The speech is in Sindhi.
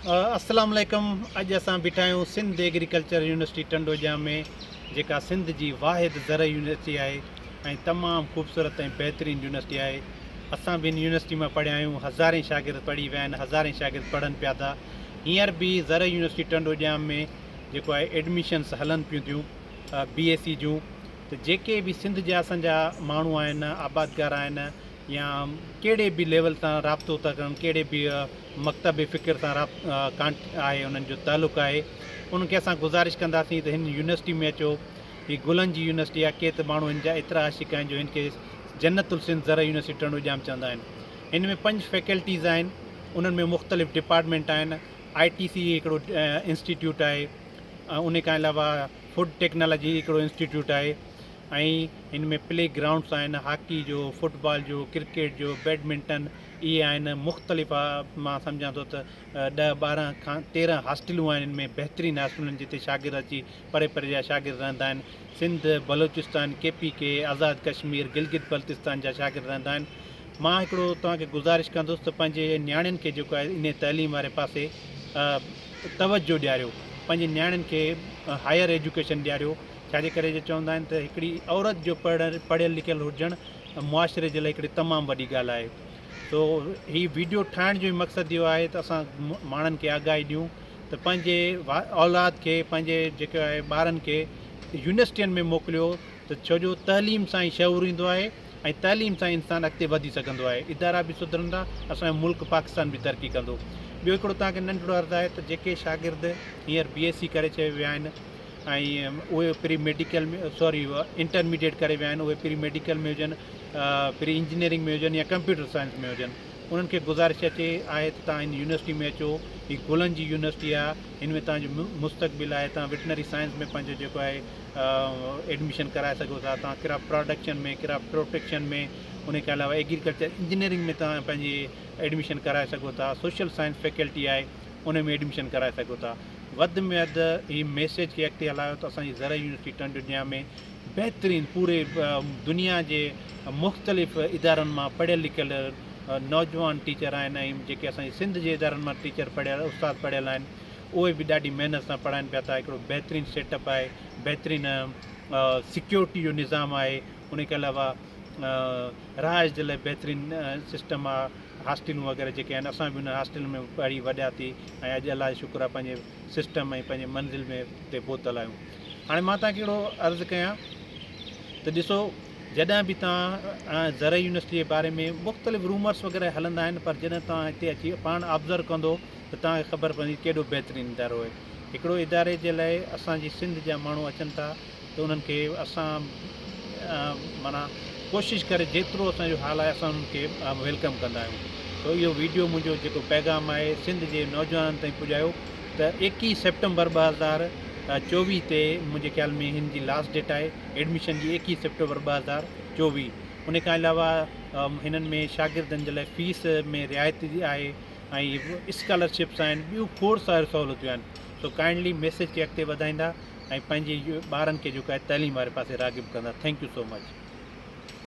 اسلام عليڪم اڄ اسان بيٺا آهيون سنڌ ايگريڪلچر يونيورسٽي ٽنڊو ڄام ۾ جيڪا سنڌ جي واحد زرعي يونيورسٽي آهي ۽ تمام خوبصورت ۽ بهترين يونيورسٽي آهي اسان به هن يونيورسٽي مان پڙهيا آهيون هزارين شاگرد پڙهي ويا آهن هزارين شاگرد پڙهن پيا ٿا هينئر به زرعي يونيورسٽي ٽنڊو ڄام ۾ جيڪو آهي ايڊميشنس هلن پيون ٿيون بي ايس سي جون ته جيڪي به سنڌ جا اسان جا ماڻهو آهن آبادگار آهن يا ڪهڙي به ليول سان رابطو ٿا ڪرن ڪهڙي به مڪتب فڪر سان آهي انهن جو تعلق آهي انهن کي اسان گذارش ڪنداسين ته هن يونيورسٽي ۾ اچو هي گلن جي يونيورسٽي آهي ڪي ته ماڻهو هن جا ايترا عاشق آهن جو هن کي جنت السنڌ زرعي يونيورسٽي ٽنڊو ڄام چوندا آهن هن ۾ پنج فيڪلٽيز آهن انهن ۾ مختلف ڊپارٽمينٽ آهن آء ٽي سي هڪڙو انسٽيٽيوٽ آهي ان کان علاوه فوڊ ٽيڪنالاجي هڪڙو انسٽيٽيوٽ آهي ۽ هن ۾ پلي گرائونڊس آهن هاڪي جو، فٽ بال جو، ڪرڪيٽ جو، بيڊمنٽن اهي آهن مختلف مان سمجهان ٿو ته ڏهه 12 کان 13 هاسٽلون آهن هن ۾ بهترين هاسٽلون آهن جتي شاگرد اچي پري پري جا شاگرد رهندا آهن Sindh, Balochistan, K P K, Azad Kashmir, Gilgit Baltistan جا شاگرد رهندا آهن مان هڪڙو توهان کي گذارش ڪندس ته پنهنجي نياڻين کي جيڪو آهي انهي تعليم واري پاسي توجه ڏياريو پنهنجي نياڻين کي هائر ايجوڪيشن ڏياريو ڇاجي ڪري جو چوندا آهن ته هڪڙي عورت جو پڙهڻ پڙهيل لکيل هجڻ معاشري جي لاء هڪڙي تمام وڏي ڳالهه آهي سو هي ويڊيو ٺاهڻ جو مقصد اهو آهي ته اسان ماڻهن کي آگاهي ڏيون ته پنهنجي اولاد کي پنهنجي جيڪو آهي ٻارن کي يونيورسٽين ۾ موڪليو ته ڇو جو تعليم سان ئي شعور ايندو آهي ۽ تعليم سان انسان اڳتي وڌي سگهندو آهي ادارا به سڌرندا اسان جو ملڪ پاڪستان به ترقي ڪندو ٻيو هڪڙو توهان کي ننڍڙو عرض آهي ته جيڪي شاگرد هينئر بي ايس سي ڪري ڇڏي ويا آهن ۽ اهي پري ميڊيڪل ۾ سوري انٽرميڊيٽ ڪري ويا آهن اهي پري ميڊيڪل ۾ هجن پري انجنيئرنگ ۾ هجن يا ڪمپيوٽر سائنس ۾ هجن انهن کي گذارش اچي آهي ته توهان هن يونيورسٽي ۾ اچو هي گلن جي يونيورسٽي آهي هن ۾ توهان جو مستقبل آهي توهان وٽنري سائنس ۾ پنهنجو جيڪو آهي ايڊميشن ڪرائي سگهو ٿا توهان ڪراپ پراڊڪشن ۾ ڪراپ پروٽيڪشن ۾ ان کان علاوه ايگريڪلچر انجنيئرنگ ۾ توهان پنهنجي ايڊميشن ڪرائي سگهو ٿا سوشل سائنس فيڪلٽي آهي ان ۾ ايڊميشن ڪرائي سگهو ٿا وڌ ۾ وڌ هي ميسيج کي اڳتي هلايو ته اسان جي زرعي يونيورسٽي ٽنڊو ڄام ۾ بهترين پوري دنيا جي مختلف ادارن مان پڙهيل لکيل نوجوان ٽيچر آهن ۽ جيڪي اسان جي سنڌ جي ادارن مان ٽيچر پڙهيل استاد پڙهيل آهن اهي به ڏاڍي محنت سان پڙهائن پيا ٿا هڪڙو بهترين سيٽ اپ آهي بهترين سيڪيورٽي جو نظام آهي ان کان علاوه رهائش جي لاء بهترين سسٽم آهي هاسٽلون وغيره جيڪي آهن اسان به انهن هاسٽلن ۾ پڙهي وڏا ٿي ۽ اڄ الله جو شڪر آهي پنهنجي سسٽم ۽ پنهنجي منزل ۾ تي پهتل آهيون هاڻي مان توهان کي هڪڙو عرض ڪيان ته ڏسو جڏهن به توهان زرعي يونيورسٽي جي باري ۾ مختلف رومرس وغيره هلندا آهن پر جڏهن توهان هتي اچي پاڻ آبزرو ڪندو ته توهان کي خبر پوندي ڪيڏو بهترين ادارو آهي هڪڙو اداري جي لاء اسان جي سنڌ جا ماڻهو اچن ٿا ته انهن کي اسان معنيٰ ڪوشش ڪري جيترو اسان جو حال آهي اسان انهن کي welcome ڪندا آهيون سو اهو ويڊيو منهنجو جيڪو پيغام آهي سنڌ جي نوجوانن تائين پڄايو ته 21 سيپٽمبر 2024 تي منهنجي خيال ۾ هن جي لاسٽ ڊيٽ آهي ايڊميشن جي 21 سيپٽمبر 2024 ان کان علاوه هنن ۾ شاگردن جي لاء فيس ۾ رعايت آهي ۽ اسڪالرشپس آهن ٻيون کوڙ ساريون سهولتون آهن سو ڪائنڊلي ميسيج کي اڳتي وڌائيندا ۽ پنهنجي ٻارن کي جيڪو آهي تعليم واري پاسي راغب ڪندا thank you so much.